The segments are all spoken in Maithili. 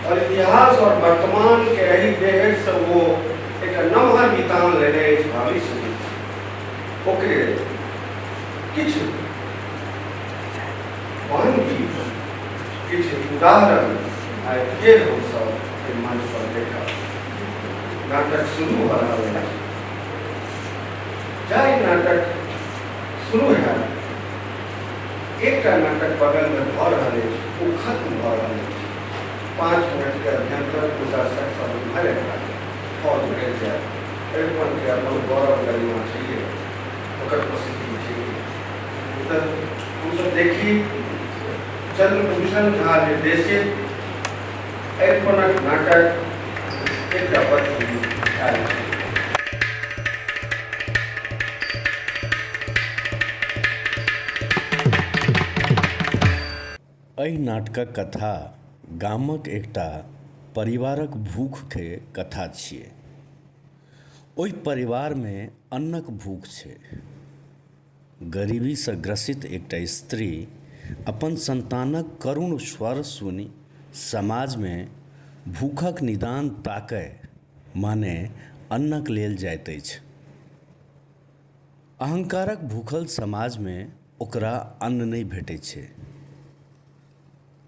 आओर इतिहास आओर वर्तमानके एहि देहसँ ओ एकटा नमहर मितान लेने अछि भविष्यमे ओकरे किछु वानगी, किछु उदाहरण आइ फेर हमसभ एहि मंच पर देखब। नाटक शुरू भऽ रहल अछि। जाहि नाटक शुरू हैत, एकटा नाटक बगलमे भऽ रहल अछि, ओ खत्म भऽ रहल अछि। 5 मिनटके अभ्यन्तर ओ दर्शक सब उम्हर एता, हॉल भरि जायत। अरिपनके अपन गौरव गरिमा छैहे, ओकर प्रसिद्धि छैहे। तऽ हमसभ देखी चंद्रभूषण झा निर्देशित अरिपनक नाटक एकटा बत्ती आयल छै। एहि नाटकक कथा गामक एकटा परिवारक भूखके कथा छियै। ओहि परिवारमे अन्नक भूख छै। गरीबीसँ ग्रसित एकटा स्त्री अपन सन्तानक करुण स्वर सुनि समाजमे भूखक निदान ताकय माने अन्नक लेल जाइत अछि। अहंकारक भूखल समाजमे ओकरा अन्न नहि भेटैत छै।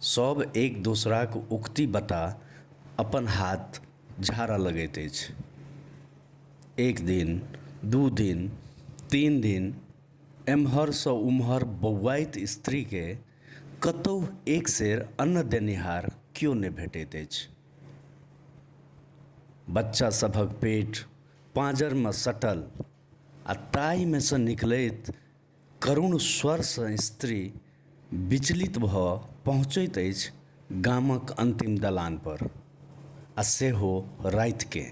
सभ एक दोसराक उक्ति बता अपन हाथ झाड़ऽ लगैत अछि। एक दिन, दू दिन, तीन दिन एम्हरसँ ओम्हर बौआइत स्त्रीकेँ कतहु एक सेर अन्न देनिहार केओ नहि भेटैत अछि। बच्चा सभक पेट पाँजरमे सटल आ ताहिमे सँ निकलैत करुण स्वरसँ स्त्री विचलित भऽ पहुँचैत अछि गामक अन्तिम दलानपर आ सेहो रातिकेँ।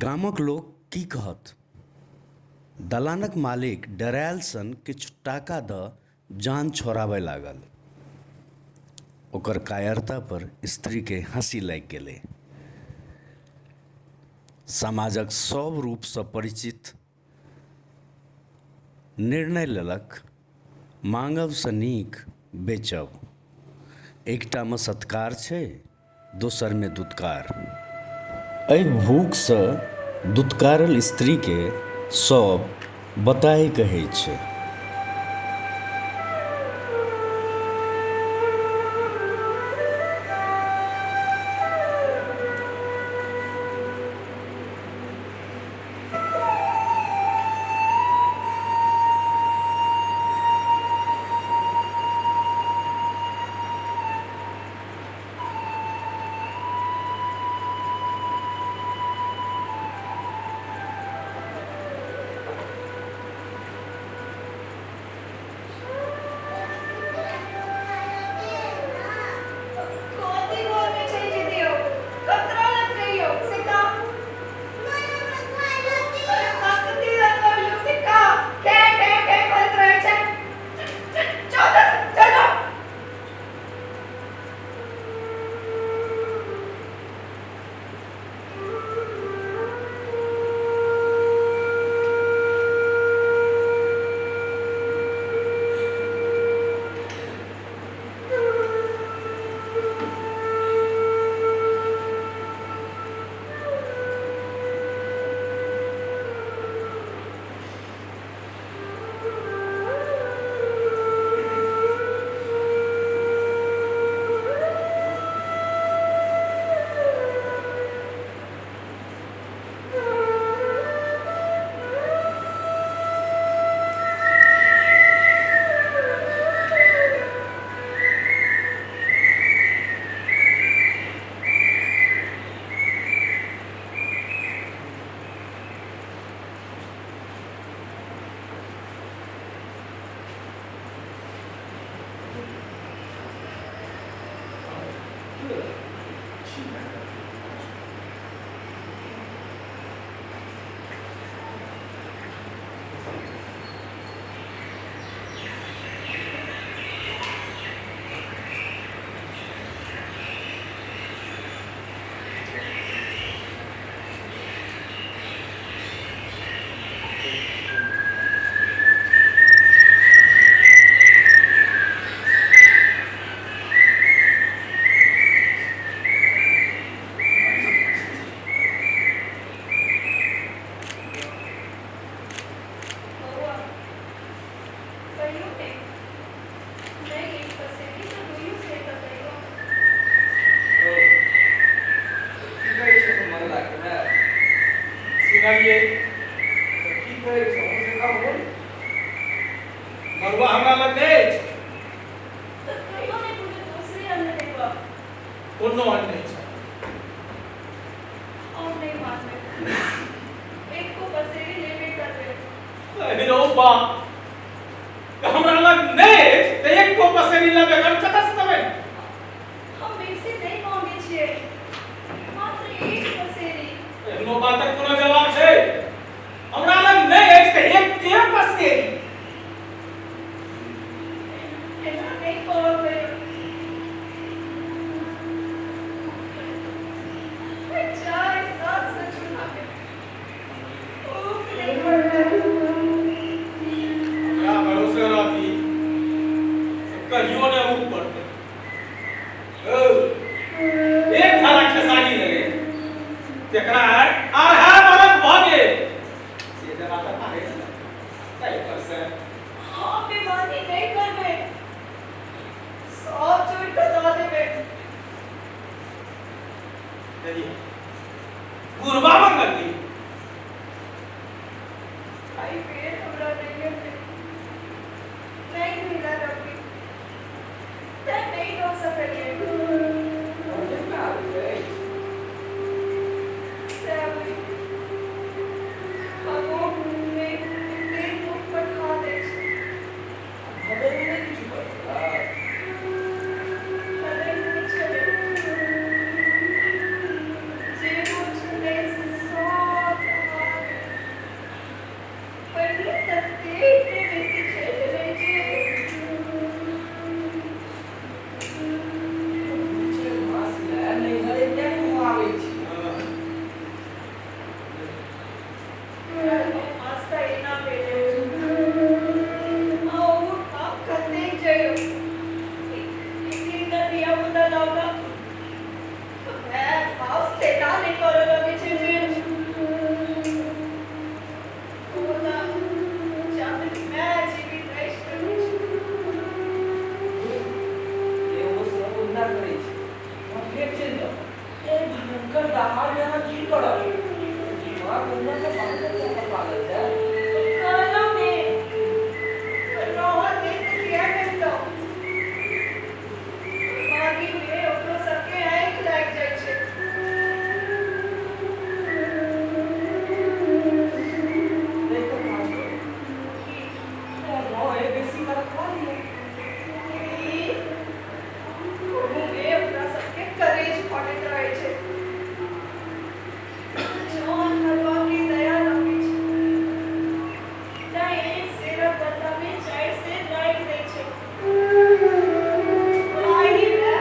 गामक लोक की कहत? दलानक मालिक डरायल सन किछु टाका दऽ जान छोड़ाबय लागल। ओकर कायरता पर स्त्रीकेँ हँसी लागि गेलै। समाजक सभ रूपसँ परिचित निर्णय लेलक, माँगबसँ नीक बेचब। एकटामे सत्कार छै, दोसरमे दुत्कार। एहि भूखसँ दुत्कारल स्त्रीकेँ सभ बताहि कहै छै। कथी घरमे चलि जेतियौ, ककरा लग जइयौ से कह। अरे ककती लग कहियौ से कह। कै कै कै करैत रहै छै। चल चल चल। सुनलियै। की कहै छौ से कहू। मड़ुआ हमरा लग नहि अछि। तऽ कहियो नहि कोनो दोसरे अन्न देबऽ। कोनो अन्न नहि छै। हम नहि मानबै, एको पसेरी लेबे करबै। अरे रौ बा, हमरा लग नहि अछि तऽ एको पसेरी लेबै, हम कतऽसँ देबै? हम बेसी नहि मांगे छियै, मात्र एक पसेरी। एहनो बातक कोनो जवाब छै? हमरा लग नहि अछि तऽ एक के पसेरी? एना नहि कहऽ कहियो। चारि साल से चूल्हा पे भूख नहि पड़लै। हमरा भरोसे रहती तऽ कहियो नहि ऊख पड़तै। ओ, एक थारा खेसारी लगे तेकरा अढ़ाई बरख भऽ गेल से जरा तऽ पारे ताहि पर से। हम बेमानी नहि करबै, सब जोड़ि कऽ दऽ देबै। देखिए गुरबा मंगल दी। एहि बेर हमरा नैहर मे नहि भेला रवि, तें नहि दऽ सकलियै। केना आबै अछि? सएह बुझू। अगोमे एतेक मुख पठा दै छै। भदई नहि किछु करतै? भदई नहि छलै, जे हो छलै से सब दहा गेल। पहिने ततेक ने बेसी छलै जे छै मास लए नैहरे किया नहि घुमाबै छी? मास तऽ एना भेलै आ ओ आब कतेक जइयो। एकटा धिया-पुता लऽ कऽ भाय भाउज तेना नहि करऽ लगै छै जे ओना जाबे माय जीवित अछि तऽ जे ओ सब ओहिना करै छै। अहाँ फेर चलि जाउ। एहि भयंकर दहाड़मे अहाँ की करब? दिमाग ओहिना तऽ बाल बच्चा पर लागल जाय। कहलहुँ ने, रहऽ देत तऽ किया कहितहुँ। मागीमे ओकरो सबके आँखि लागि जाइ छै। नहि तऽ काज करू। की? नौ बेसी कऽ रखवा लिअ। ई ओहूमे ओकरा सबके करेज फटैत रहै छै। जौन हलुआके दया लगै छै। तेँ एक सेरक बदलामे चारि सेर राखि दै छै। ताहिमे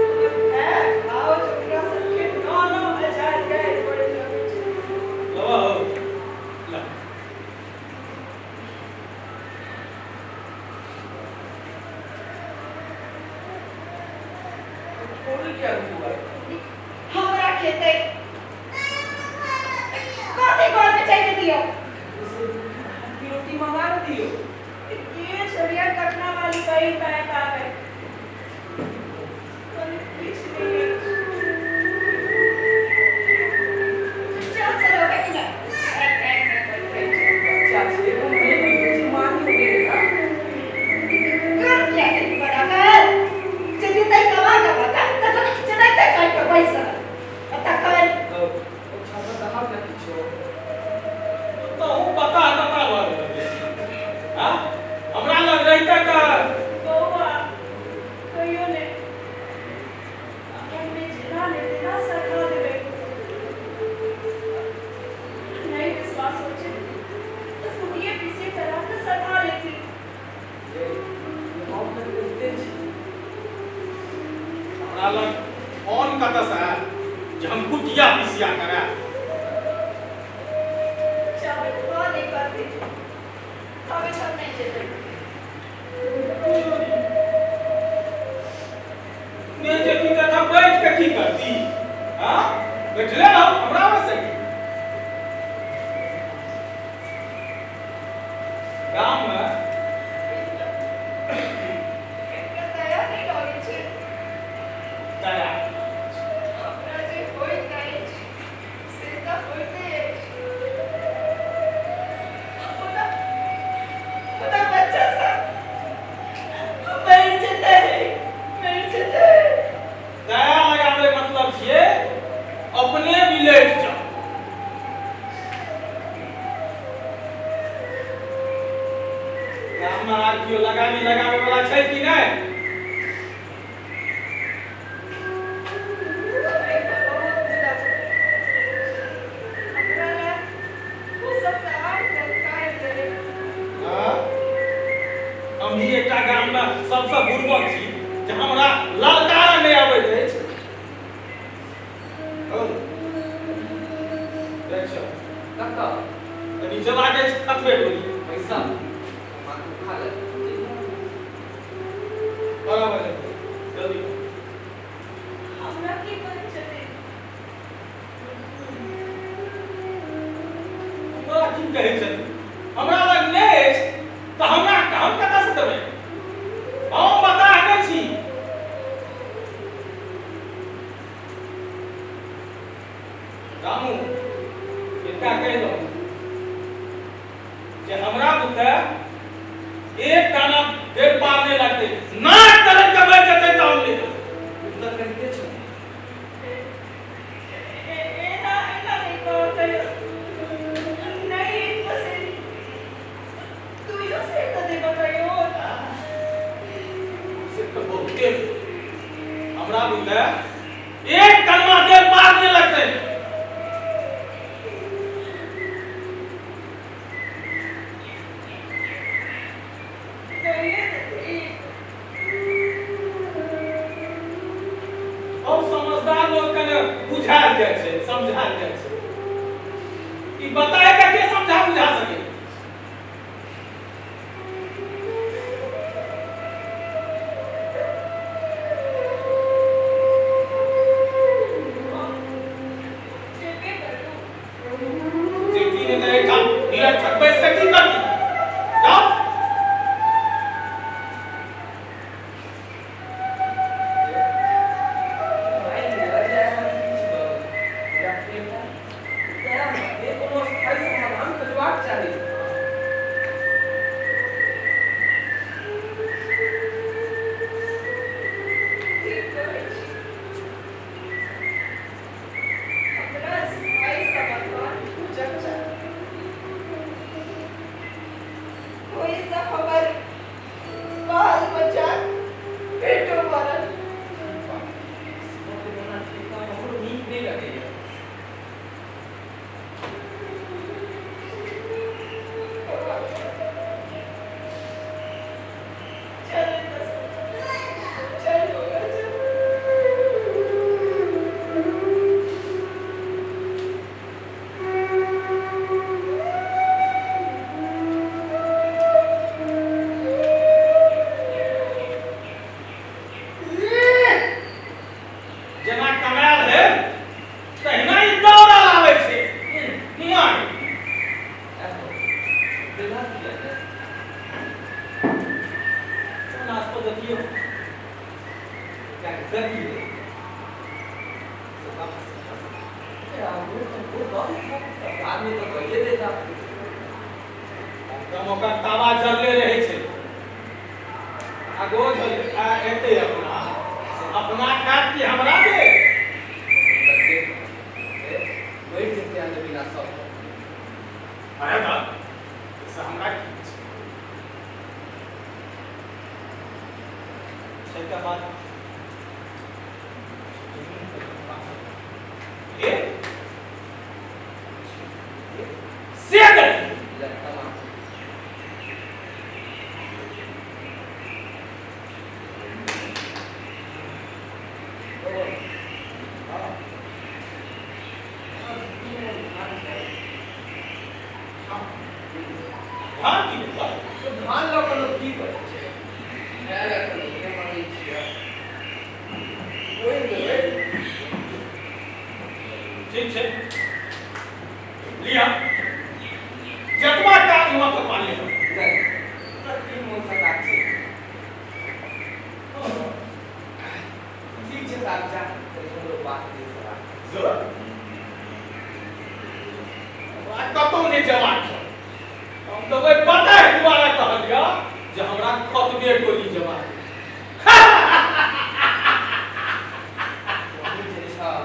ओकर भाय भाउज ओकरा सबके 9-9 हजार गारि पढ़ै लगै छै। लबा हो ल। छोड़ू किया घुमाबै? हमरा खेतै कथी घरमे चलि दियौ? की रोटी मंगा ने दियौ। ये छड़िया कटना वाली बही पैक आ गई। किछु नहि अछि। चल सर कि नहि? बच्चा छै, ओ नहि बुझै छै, मानियो गेल ना। कर किया नहीं बड़ा कर जल्दी तक कमा कमा कर तखन चलाते काट पर पैसा तखन। ओ छाता दहाड़ ने किछो। तहु पता तता भऽ गेल। हाँ, हमरा लग रहिते तऽ बौआ कहियो ने अपन में जेना ने तेना सखा देबै। नहीं विश्वास हो छै तऽ कुटिए पीसिए करा कऽ सखा लेती। ये हम तऽ कहिते छी। हमरा लग फोन कतऽसँ आयल जे हम कुटिया पिसिया करायब? चाहे खा नहि करती तबे सब नहि जेबै। नहि जेती तऽ एतऽ बैठ कऽ की करती? हाँ, बैठले रहू हमरा बस की। गाममे एकरा दया नहि लगै छै? दया हमरा जे होइत अछि से तऽ होइते अछि। कहै छथिन। हमरा लग नहि अछि तऽ हमरा हम कतऽसँ देबै? हम बताह नहि छी। रामू, हिनका कहि दहो जे हमरा बुते एक दाना देव पार नहि लगतै। नाक तरक के मरि जेतै तऽ हम नहि देबै। ओ तऽ कहिते छथिन। एना एना नहि कहऽ कहियो। नहि एक पसेरी, दुइयो सेर तऽ देबऽ कहियो। से तऽ बहुते भेल। हमरा बुते एक कलमा देव पार नहि लगतै। हम समझदार लोग कने बुझायल जाइ छै, समझायल जाइ छै। ई बताए के के समझा बुझा सके? जेती नहि तऽ एहिठाम निरर्थक बैस कऽ की करती? जाउ। मानि लिअ जे अहाँ किछु दऽ देबै, मुदा एकटा एकरा माथे कोनो स्थायी समाधान खोजबाक चाही। ठीक कहै छी। हमरा स्थायी समाधान खोजक चाही। ओहिसँ हमर बाल बच्चाक पेटो भरत। किस्मत ओना ठेका हमरो नीक नहि लगैए। चल चल बौआ चल। जेना कमायल है तहिना ई दौड़ल आबै छै मुआ। बेला किया ने? नाश्तो देखियौ गति बाद में तऽ कहिए देता। एकदम ओकर तावा जरले रहै छै। आगो जरले आ एतै अपना अपना खात कि हमरा दे। मरि जेतै आने बिना सब। अरे तऽ से हमरा की छै? छै तऽ बात ए से गति। धान की भेल? धान लऽ कऽ लोक की करै छै? खाय लए तऽ लोकके मांगै छियै। ओहि देबै। ठीक छै, लिअ, जतबा काज हुआ ततबा लिअ। नहि, तऽ तीन मोन सँ काज छै। ठीक छै तऽ आब जा, कनि हमरो बात दिस राख। जो। हमरा कतहु नहि जेबाक छल। हम तऽ ओहि बताह दुआरे कहलिअ जे हमरा खतबे टोली जेबाक अछि। वही जे छल।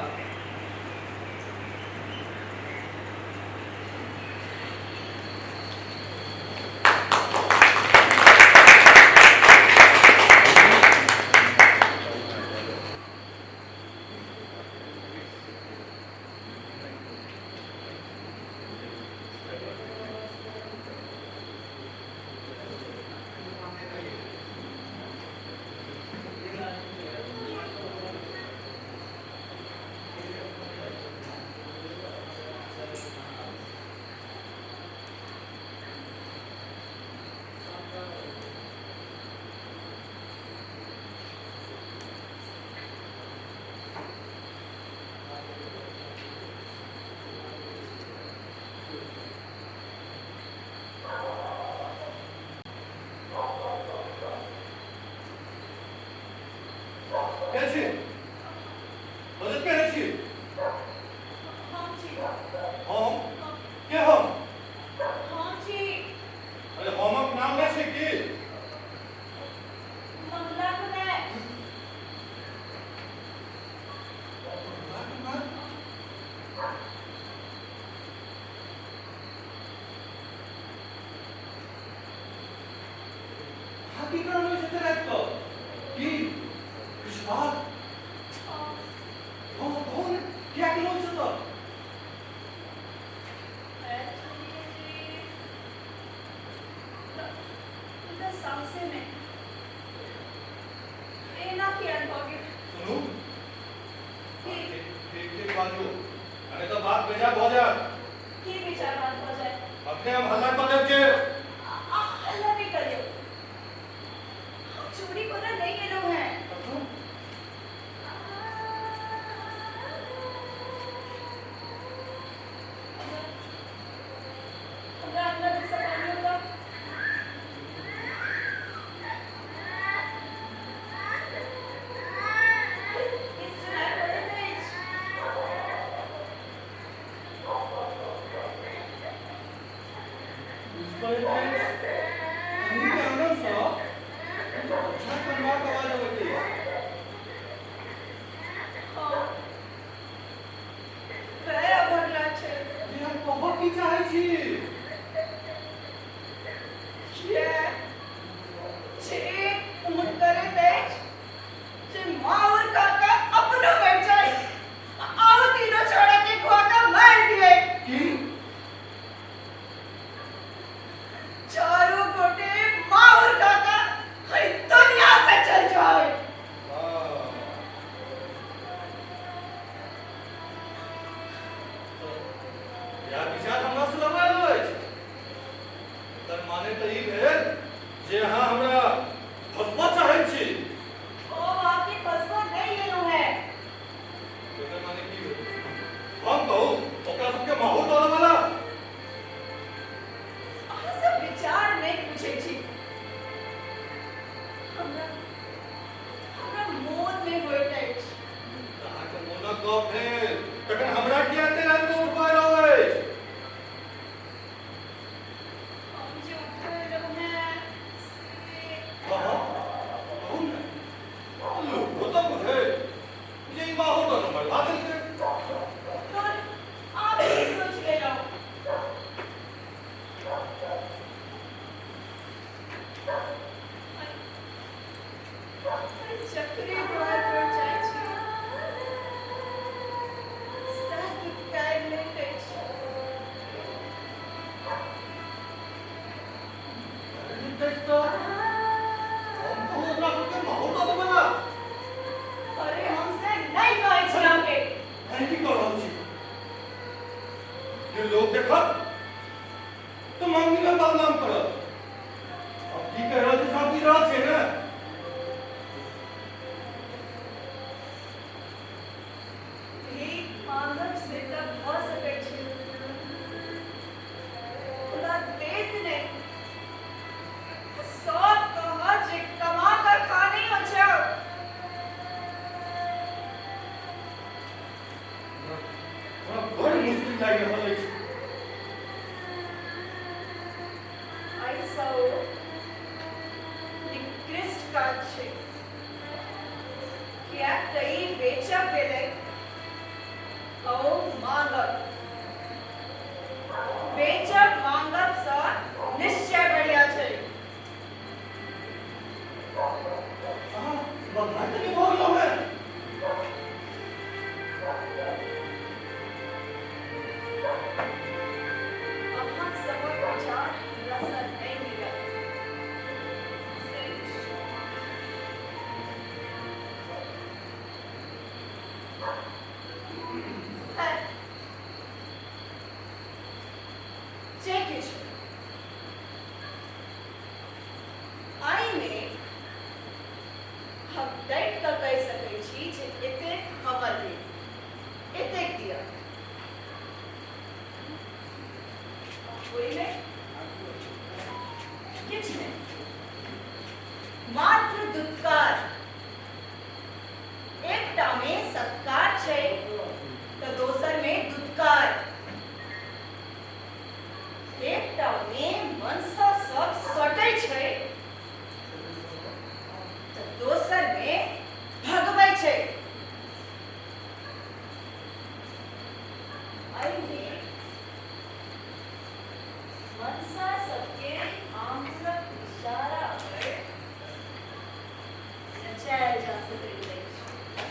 के छी? बजत के छी? हम छी। हम? के हम? हम छी। अरे हमक नाम नहि छै की? मंगला के माय। मंगला के माय? अहाँ की कर रहल छी राति कऽ? की किछु बात? हाँ। हँ, कहू ने, किया केलहुँ छै तऽ? साँसे में एना किया भऽ गेल? सुनू। की? ठीक ठीक बाजू, अरे तऽ बात बेजा भऽ जायत। की विचार बात भऽ जाय? अखने हम हल्ला कऽ देब जे आ हल्ला नहि करियौ। हम चोरी करऽ नहि गेलहुँ हेँ। तखन? हमरा अंगना दिस पानी होता। किछु सुनाइ पड़ैत अछि? बुझि पड़ैत अछि अहीँके आङनसँ बच्चा कनबाक आवाज अबैत अछि। हँ, वएह अभगला छै। जे हम कहऽ की चाहै छी? किया जे मोन करैत अछि जे माउर काका अपनो मरि जाय आ तीनो छोड़ा के खुआ कऽ मारि दियै। की? चारू गोटे माउर काका एहि दुनिया से चल जाय। इएह विचार हमरा से लबायल अछि। एकर माने तऽ ई भेल जे अहाँ हमरा फँसबऽ चाहैत छी। ओ अहाँके फसबऽ नहि गेलहुँ हेँ। एकर माने की भेल? हम कहू ओकरा सबके माहौल दऽ वाला? अहाँ सब विचार नहि पूछै छी। हमरा हमरा मोन मे होइत अछि। अहाँके मोनक गप भेल, तखन हमरा किया एते राति कऽ उठबा अछि? हम जे उठेलहुँ हेँ से हँ, कहू ने। लोको तऽ बुझै जे ई माहौल दऽ कऽ मरबा देलकै। पर आब की सोचि लेलहुँ? चक्रे द्वार पर जाइ छी, सएह दुत्कार लैत अछि। तऽ हम कहू ओकरा सबके माहौल दऽ देबला? अरे, हम से नहि कहै छी अहाँके। अहीं की कऽ रहल छी? जे लोक देखत तऽ मम्मी ने बदनाम करत। अब की कहि रहल छी सब बुझि रहल छियै ने? भीख मांगब से तऽ भऽ सकै छै, मुदा देत नहि। सब कहत जे कमा कऽ खा नहि होइ छै। हमरा बड़ मुश्किल लागि रहल अछि। एहिसँ ओ निकृष्ट काज छै, किएक तऽ ई बेचब भेलै ओ मांगब। बेचब मांगब सँ निश्चय बढ़िया छै। अहाँ बदमाश तऽ नहि भऽ गेलहुँ हेँ? अहाँ सबक विचार हमरा सँ नहि मिलत से निश्चय। खैर, जे किछु, एहिमे हम डटि कऽ कहि सकै छी जे एतेक हमर भेल, एतेक दिअ। ओहिमे किछु नहि, मात्र दुत्कार। दोसर में दुत्कार। एकटा में मनसा सब सटै छै तऽ दोसर में भगबै छै। एहिमे मनसा सबके आंगुरक इशारा पर नचायल जा सकैत अछि।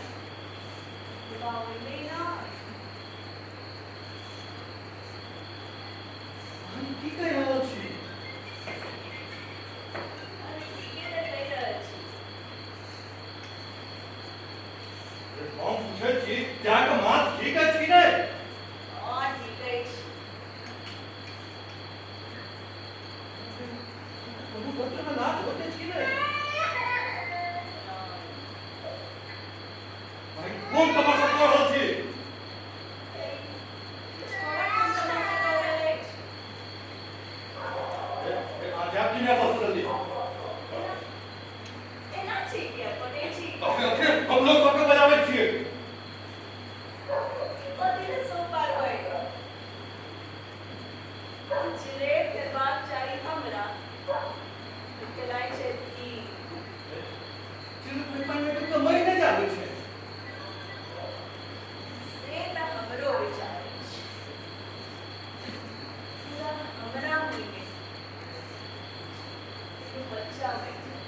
मुदा ओहिमे नहि। हम की कहि रहल छी? अरे ठीके तऽ कहि रहल छी। हम पूछैत छी जे अहाँके माथ ठीक अछि कि नहि? हँ, ठीक अछि। कोनो गोत्रमे नाच होइत अछि कि नहि? भाइ, कोन तमाशा कऽ रहल छी? छोड़ा कोन तमाशा कऽ रहल अछि? अहाँ जायब कि नहि एतऽसँ जल्दी? एना छी किया करै छी? अखन हम लोक सबके बजाबै छियै। कथी लए सोपार होय? जिलेब खेलबाक चाही हमरा, खेलाइ छै ई। चिल पानिमे डूबि कऽ मरि नहि जाबै छै। से तऽ हमरो विचार अछि। पूरा हमरा मुइने लेकिन बच्चा मरि जायत।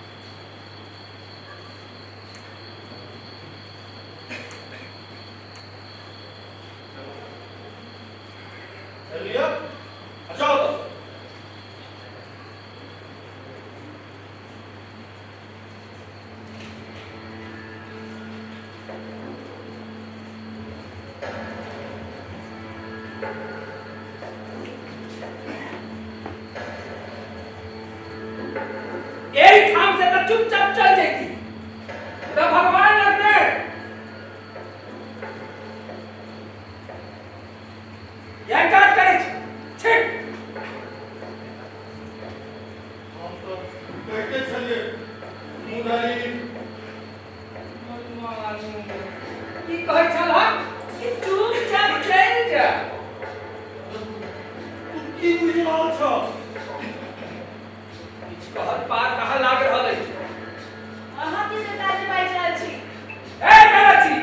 चलि लिअ आ जाउ एतऽसँ। एहि ठाम से तऽ चुपचाप चल जैती तऽ भगवान लगने यह काज करै छी। ठीक। हम तऽ कहिते छलियै मुदा ई की कहै छल हम कि चुपचाप चलि जा। तू की बुझि रहल छह? किछु कहत पार कहाँ लाग रहल अछि? अहाँ की बेताजी बाजि रहल छी? ए करै छी,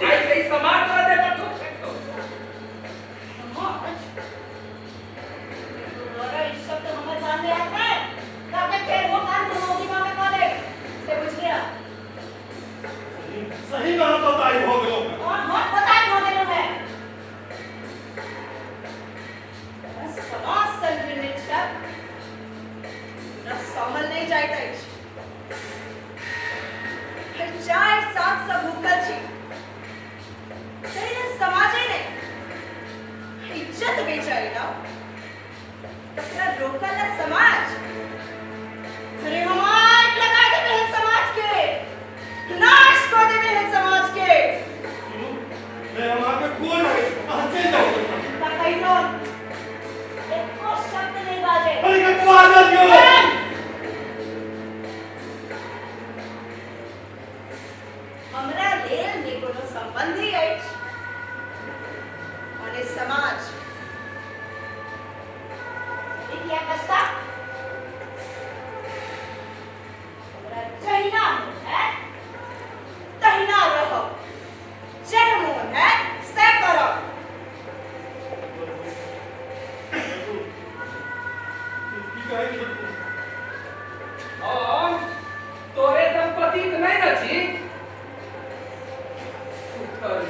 आइ से ई समाज तोरा देह पर थूक फेकतौ। समाज? तोरा ई शब्द हमर कान में आयत ने ताके फेर वो कान के मौगी माँ में कऽ देब, से बुझि लिअ। सही में हम बताइ भऽ गेलहुँ। और हम बताइ भऽ गेलहुँ हेँ। समाज सँ घृणित शब्द हमरा सहल नहि जाइत अछि। 4 साल सँ भूखल छी, ताहि लेल समाजे नहि इज्जत बेचारी ना, तकरा रोकल है समाज। अरे हम आग लगा देबे हैं समाज के, नाश कऽ देबे हैं समाज के। सुनू, नहि हम अहाँके गोर लागै छी, अहाँ चलि जाउ एतऽसँ। तकैलो एको शब्द नहि बाजै। अरे के बाजऽ दियौ। हमरा लेल नहि कोनो संबंधी अछि और ने समाज। ई किया कष्टा? हमरा जहिना मोन है तहिना रहब, जह मोन है से करब। की कहै छी तू? हम तोरे संपत्ति तऽ नहि ने छी। उठल।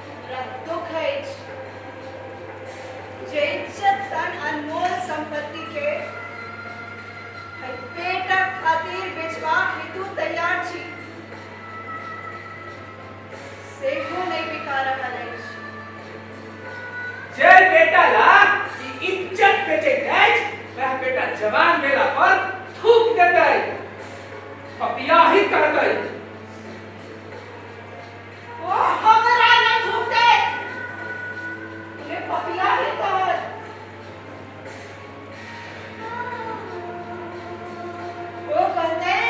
हमरा दुख अछि जे इज्जत सन अनमोल संपत्ति के पेटक खातिर बेचबाक हेतु तैयार छी, सेहो नहि बिका रहल अछि। जे बेटा ला ई इज्जत बेचैत अछि, वएह बेटा जवान भेला पर थूक देतै, पपियाही करतै। ओ हमरा नहि थूक देत, ने पपियाही कहत। ओ कहतै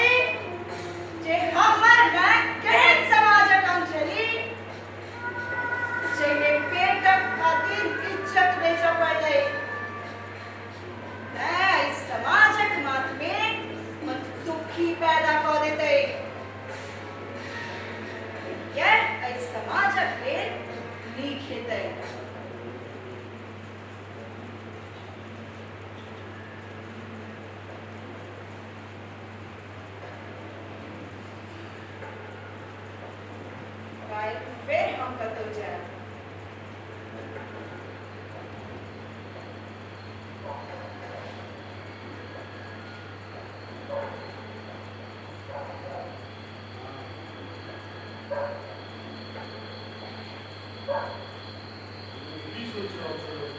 फेर हम कतौ जायब। की सोचि रहल छलहुँ?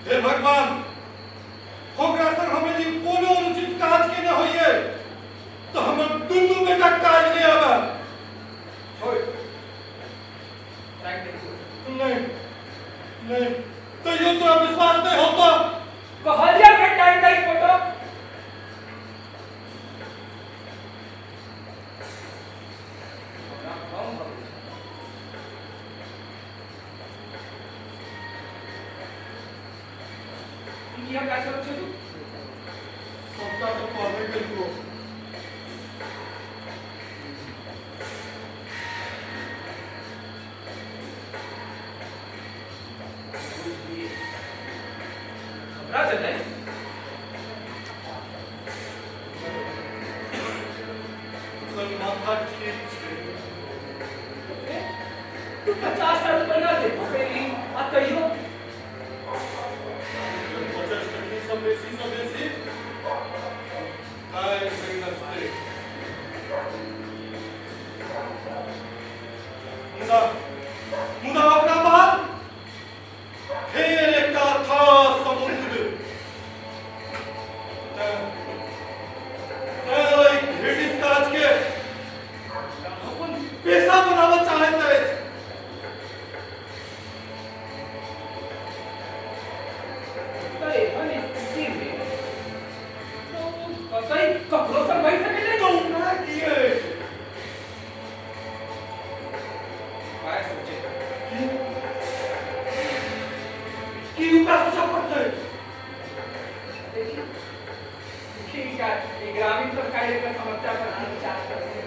हे भगवान, ओकरा संग हम यदि कोनो अनुचित काज केने होइए तऽ हमर दुनू बेटा काज नहि आबे। छोड़, राखि दे छोड़। नहि नहि, तैयो तोरा विश्वास नहि होतो। कहलिया के टाइम दै फोटो। हमरा कम भऽ गेल। ई किया काज करै छै तू? सबटा तऽ कहबे केलको। घबरा जनै। ओकर माथा ठीक छै। तू 50 टा रुपैआ दे पेली आ तैयो। 50 टकी सँ बेसी सँ बेसी काल्हि नसतै। मुदा मुदा ओकरा बाद फेर एकटा अथाह समुद्र। तेँ तेँ एहि घृणित काजके अपन पेशा बनाबऽ चाहैत अछि। तऽ एहन स्थितिमे तऽ ओ कतई ककरो संग भरि सकैत अछि। तऽ उपाय की अछि? उपाय सोचे। की की उपाय सोचऽ पड़तै? देखी ठीक है, ई ग्रामीण सब काल्हि एकर समस्या पर की विचार कर सकैत।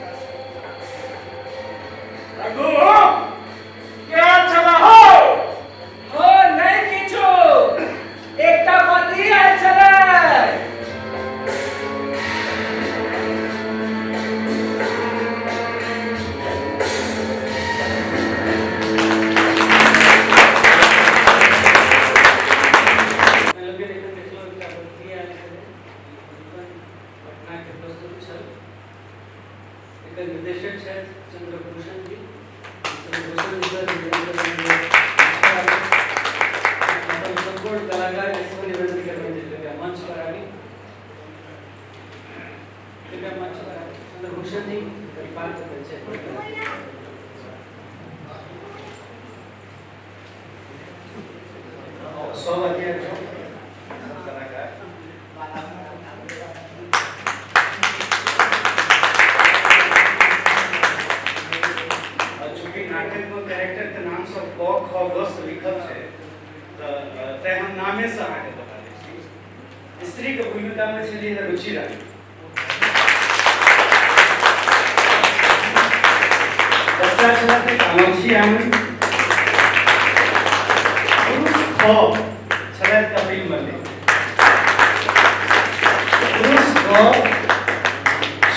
रघु, के छला हो? हो, नहि किछु, एकटा बंदी आयल छलै। लोकके जखन देखलहुँ, एकटा बंदी आयल छलै। ई पटनाके प्रस्तुत छल। एकर निर्देशक छथि चंद्रभूषण जी। चंद्रभूषण जी सर अपन सम्पूर्ण कलाकारके सेहो निवेदन करबनि जे कृपया मंच पर आबी, कृपया मंच पर आबी। चंद्रभूषण जी, ई पात्र परिचय। सब अथी आबि जाउ, सब कलाकार। और चूँकि नाटकमे कैरेक्टरके नाम सब क ख ग से लिखल छै, तऽ तैँ हम नामेसँ अहाँके बता दै छी। स्त्रीके भूमिकामे छलियै रुचि रानी, बच्चा छलथि कामाक्षी आनंद, पुरुष ख छलथि कपिल मल्लिक, पुरुष ग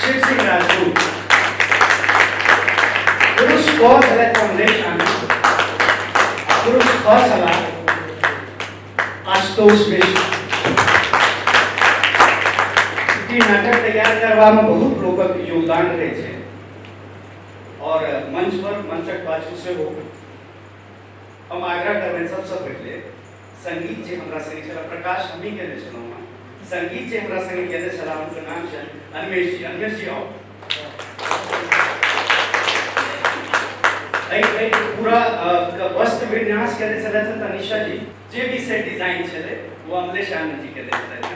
शिव सिंह राजपूत, पुरुष क छलथि कमलेश आनंद, पुरुष ख छलाह आशुतोष मिश्र। ई नाटक तैयार करबामे बहुत लोकक योगदान रहै छै और मंच पर, मंचक पाछू सेहो। हम आग्रह करबनि, सबसँ पहिले संगीत जे हमरा संगे छलाह, प्रकाश हमही केने छलहुँ हँ, संगीत जे हमरा संगे केने छलाह, हुनकर नाम छनि अनमेश जी। अनमेश जी आउ। एहि एहि पूरा वस्त्र विन्यास केने छलथि तनिषा जी। जे भी सेट डिजाइन छलै, ओ अमलेश आनंद जी केने छलथि।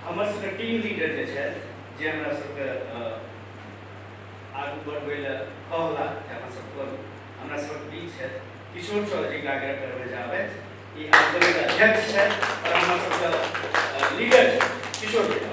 हमर सबके टीम लीडर जे छथि, जे हमरा सबके आगू बढ़बै लए कहला जे अहाँ सब करू, हमरा सबके बीच छथि किशोर चौधरीके आग्रह करबै जे आबथि। ई आन्दोलनके अध्यक्ष छथि और हमर सबके लीडर छथि। किशोर जी।